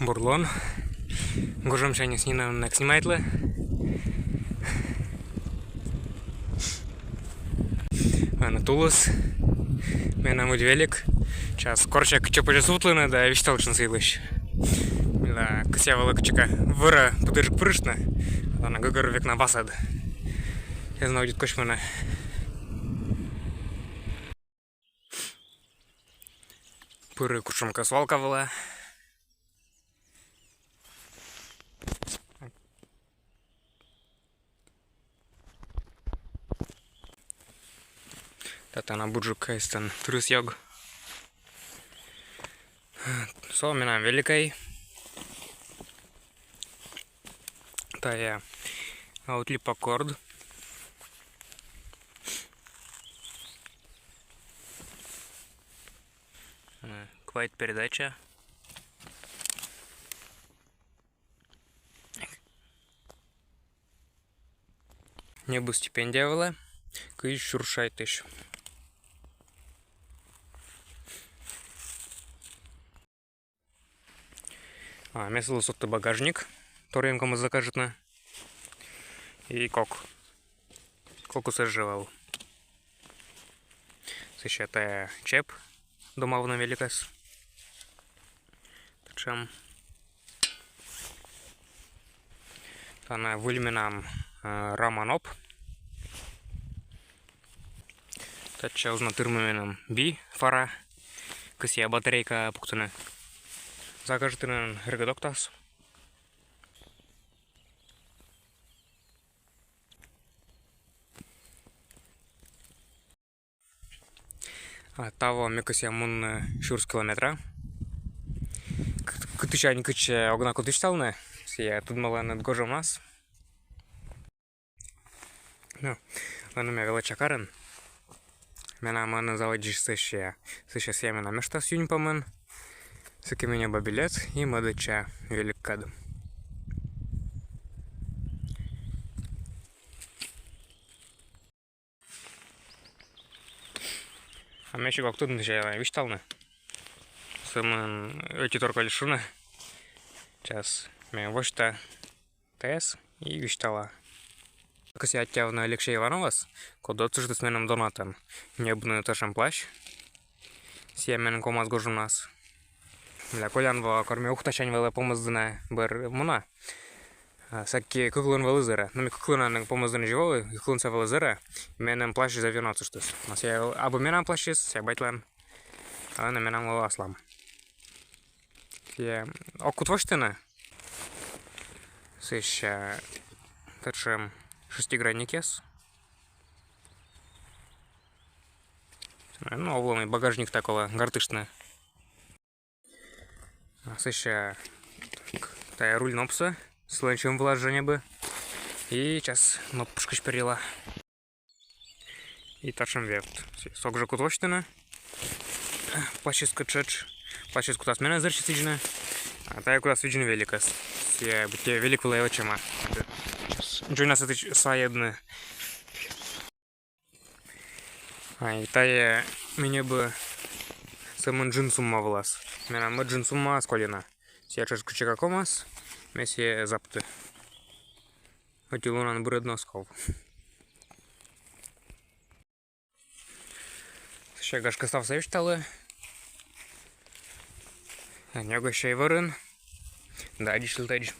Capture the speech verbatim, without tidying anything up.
Бур лун. Гожӧмсяньыс нинӧм эг снимайтлы. Ӧні тулыс. Менам ыль велик. Час корсьӧ, кытчӧ позьӧ сувтлыны да висьтавлыны сы йылысь. Мыйла кӧсъя вӧлі кытчӧкӧ вӧрӧ пыдырджык пырыштны. Ӧні гӧгӧр век на басад. Эз на удит кӧсйыны. Пыри кутшӧмкӧ свалка вылӧ. Татӧн на бурджык эстӧн тырыс ёг. Со менам великӧй. Тайӧ Outlipa Cord. Э, квайт передача. Ньӧбис стипендия вылӧ кызь сюрс шайтысь. А, ме сылы содті багажник, торйӧн ковмас закажитны. И кок. Кокыс эз жӧ вӧв. Сэсся тайӧ чеп домавны великӧс. Татшӧм. Тані выль менам, э, рама ноп. Татчӧ оз на тырмы менам би фара. Кӧсъя батарейка пуктыны. Закажитны нин, регыд октас. А таво ме кӧсъя мунны сюрс километра. Кы-, кытысянь кытчӧ ог на кут висьтавны, сійӧ тӧдмаланныд гожӧмнас. Но, ӧні ме велӧдча карын. Менам ӧні заводитчис сессия. Сессия сійӧ менам мештас юнь помын. Сэки ме ньӧба билет и мӧдӧдча великкӧд. А ме ещӧ кӧ ог тӧдны, сійӧ висьтавны. Сӧмын ӧти тор колис шуны. Час ме восьта тайӧс и висьтала. Кӧсъя аттьӧавны Алексей Ивановӧс, коді отсыштіс меным донатӧн ньӧбны татшӧм плащ. Сійӧ меным ковмас гожӧмнас. Мыйла колян во, кор ме Ухтасянь вӧлі Помӧсдінӧ бӧр муна. А, сэки кыклун вӧлі зэрӧ. Но ме кыклунӧн Помӧсдінын жӧ вӧлі, кыклунсӧ вӧлі зэрӧ. Меным плащ зэв ёна отсыштіс. Но сійӧ абу менам плащыс, сійӧ батьлӧн. А ӧні менам вӧлі аслам. Сійӧ ог кут восьтыны. Сэсся татшӧм шестигранникъяс. Но овлӧ, мый багажникта колӧ гартыштны. А сэсся, так, тайӧ руль нопсӧ, сылӧн сьӧм вылас жӧ ньӧбӧ. И час ноп пушкысь перйыла. И татшӧм вевт. Сійӧс ог жӧ кут восьтыны. Плащыскӧд тшӧтш. Плащыс кутас менӧ зэрсьыс видзны. А тайӧ кутас видзны великӧс. Сійӧ быттьӧ велик вылӧ вӧчӧма. Час дзоньнас ӧтчыд саӧдны. А, и тайӧ ме ньӧба сӧмын джын сумма вылас. Менам мӧд джын суммаыс колина. Сійӧ тшӧтш кытчӧкӧ ковмас, ме сійӧс запті. Ӧти лунӧн бырӧдны на оз ков. Сэсся, гашкӧ, ставсӧ висьталі. Нёгӧй вӧрын. Да аддзысьлытӧдз.